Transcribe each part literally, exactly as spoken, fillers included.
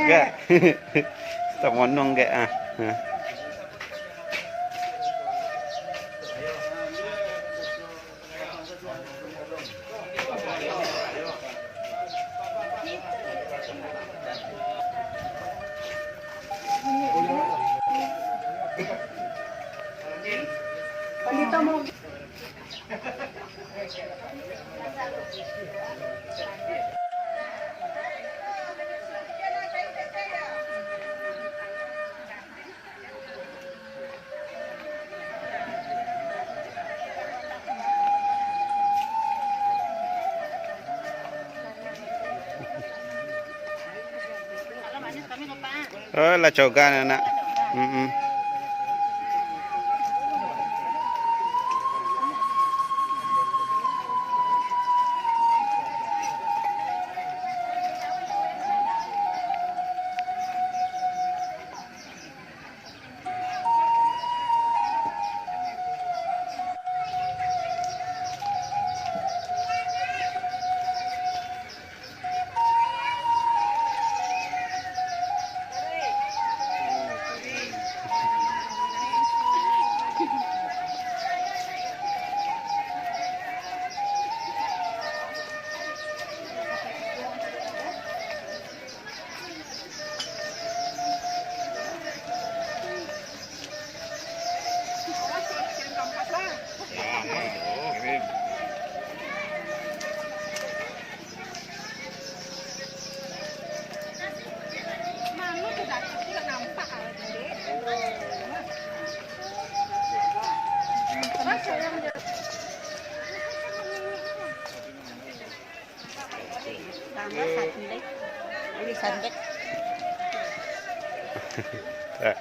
Gak. Tamonong gak, ah. Hah. Oh, lah cogan anak. Mm-mm. Tambah satu lagi. Boleh sandek. Eh.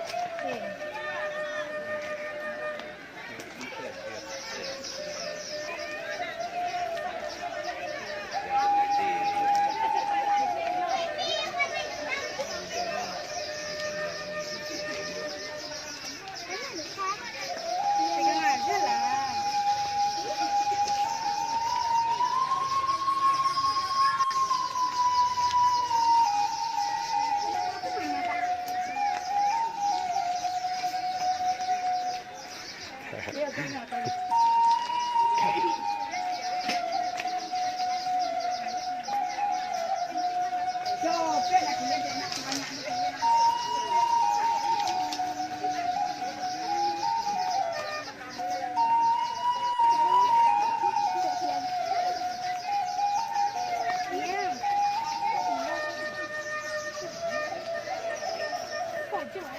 Panjang.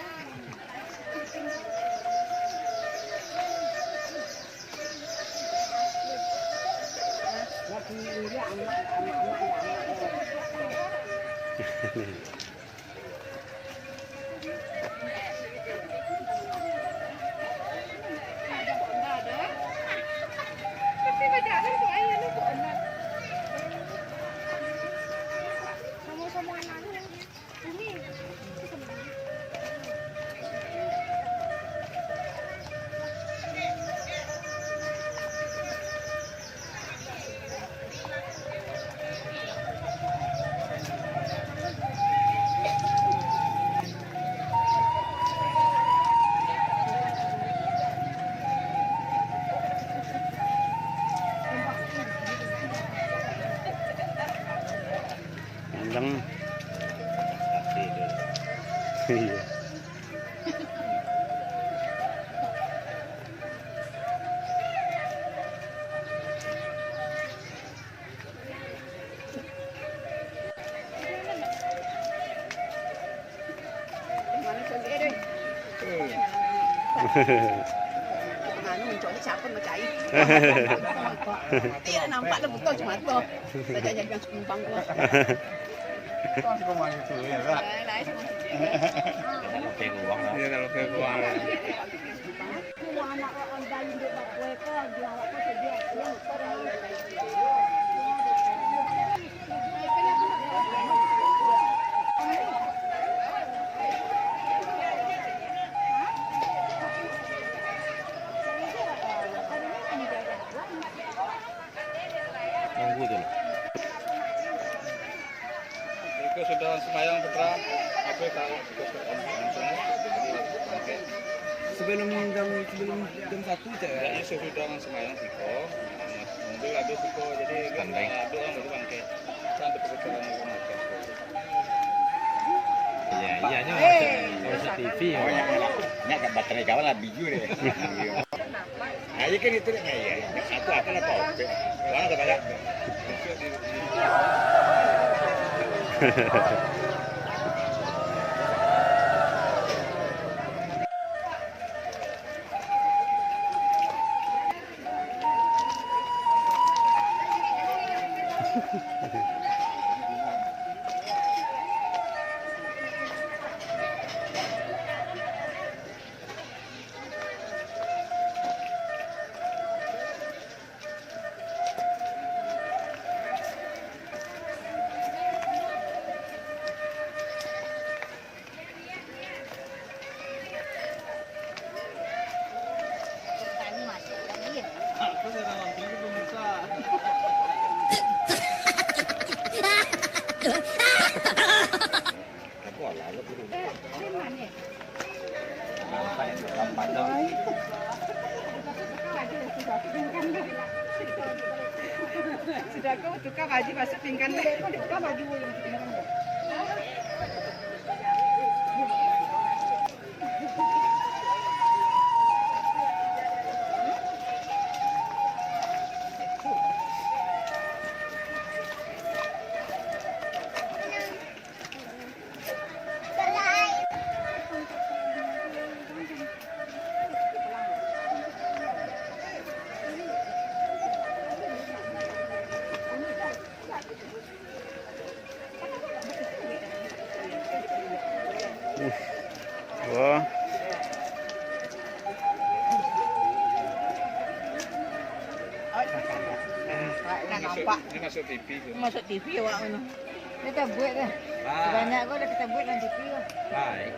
Iya. Anu, muncul ni siapa nak cari? Iya, nampak dah betul cuma tu. Saja jadi yang sumbang tu. Kau suka main tu, ya, tak? Lain-lain semua. Iya, kalau kayak gua. Tunggu dulu. Kau sudah sembahyang, Putra? Apa kau? Sebelum jam, sebelum jam satu, cak, ya? Ya, ya, sudah sembahyang siko. Mobil ada siko, jadi standby. Ada orang baru bangkit. Kan ada perkara macam-macam. Iya, iya, nyo. Eh, masuk, masuk T V. Oh, ya, ya. Nak kat baterai kawan lah, biju deh. Ayo kan itu deh, iya. Aku akan apa? Mana kata kak? Sudah kau tukar baju, masuk pingkan dulu. Kau tukar baju dulu, masuk pingkan dulu. Wah. Nak nampak. Ini masuk T V tu. Masuk T V awak tu. Kita buat dah. Baik. Banyak kau dah kita buat dalam T V lah. Baik.